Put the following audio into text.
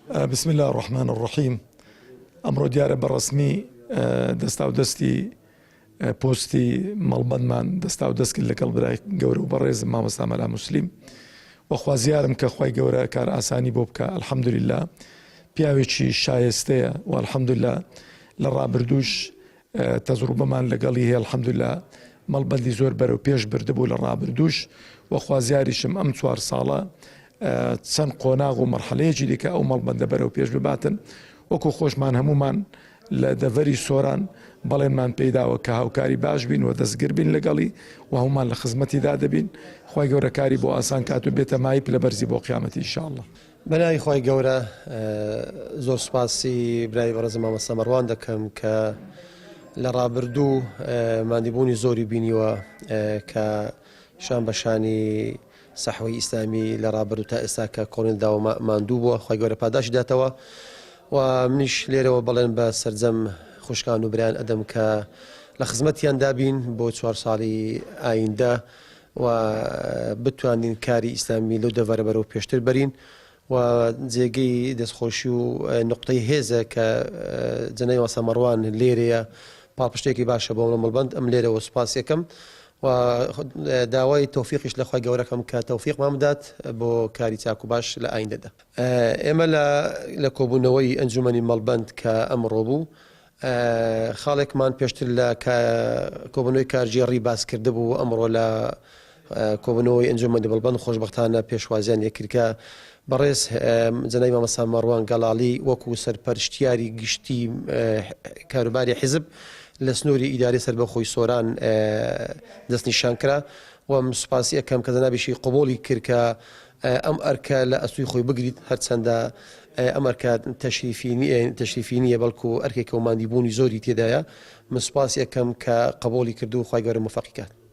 بسم اللە الرحمن الرحیم ئەمڕۆ دیارە بە ڕەسمی دەستاو دەستی پۆستی مەڵبەندمان دەستاو دەست کرد لەگەڵ برای گەورە و بەڕێزم مامۆستا مەلا موسلیم و خوازیارم کە خوای گەورە کار ئاسانی بۆ بکە الحمدللە پیاوێکی شایستەیە و الحمدللە لە ڕابردووش تەجروبەمان لەگەڵی هەیە الحمدللە مەڵبەندی زۆر بەرەو پێش بردبوو لە ڕابردووش و خوازیاریشم ئەم چوار ساڵە چەند قۆناغ و مەرحەلەیەکی دیکە ئەو مەڵبەندە بەرەو پێش بباتن وەکو خۆشمان هەمومان لە دەڤەری سۆران بەڵێنمان پێیداوە کە هاوکاری باش بین و دەستگر بین لەگەڵی و هەمومان لە خزمەتیدا دەبین خوای گەورە کاری بۆ ئاسان کات و بێتە مایەی پلە بەرزی بۆ قیامەتی ان شاء اللە. بەناوی خوای گەورە زۆر سوپاسی برای بەڕێزم مامۆستا مەڕوان دەکەم کە لە ڕابردوو ماندیبوونی زۆری بینیوە کە شان بە شانی سەحوەی ئیسلامی لە ڕابردوو تا ئێستا کە کۆڵێن داوە ماندوو بووە خوای گەورە پاداشی داتەوە و منیش لێرەوە بەڵێن بە سەرجەم خوشکان و برایان ئەدەم کە لە خزمەتیان دابین بۆ چوار ساڵی ئایندە و بتوانین کاری ئیسلامی لەو دەڤەرە بەرەو پێشتر بەرین و جێگەی دەستخۆشی و نوقتەی هێزە کە جەنابی مامۆستا مەڕوان لێرەیە پاڵپشتێکی باشە بۆ مەڵبەند ئەم لێرەوە سوپاس یەکەم و داوای تۆفیقیش لە خوای گەورەکەم کە تۆفیقمان بدات بۆ کاری چاک و باش لە ئایندەدا. ئێمە لە لە کۆبوونەوەی ئەنجومەنی مەڵبەند کە ئەمڕۆ بوو خاڵێکمان پێشتر لە کۆبوونەوەی کارگێڕی باس کردبوو و ئەمڕۆ لە کۆبوونەوەی ئەنجومەنی مەڵبەند خۆشبەختانە پێشوازیان لێکرد کە بەڕێز جەنابی مامۆستا مەڕوان گەڵاڵی وەکو سەرپەرشتیاری گشتی کاروباری حیزب لە سنووری ئیدارەی سەربەخۆی سۆران دەستنیشان کرا و سوپاسی ئەکەم کە جەنابیشی قبوڵی کرد کە ئەم ئەرکە لە ئەستوی خۆی بگریت هەرچەندە ئەم ئەرکە تەشریفی نییە بەڵکو ئەرکێکە و ماندیبوونی زۆری تێدایە من سوپاسی ئەکەم کە قبوڵی کرد و خوای گەورە مۆفەقی کات.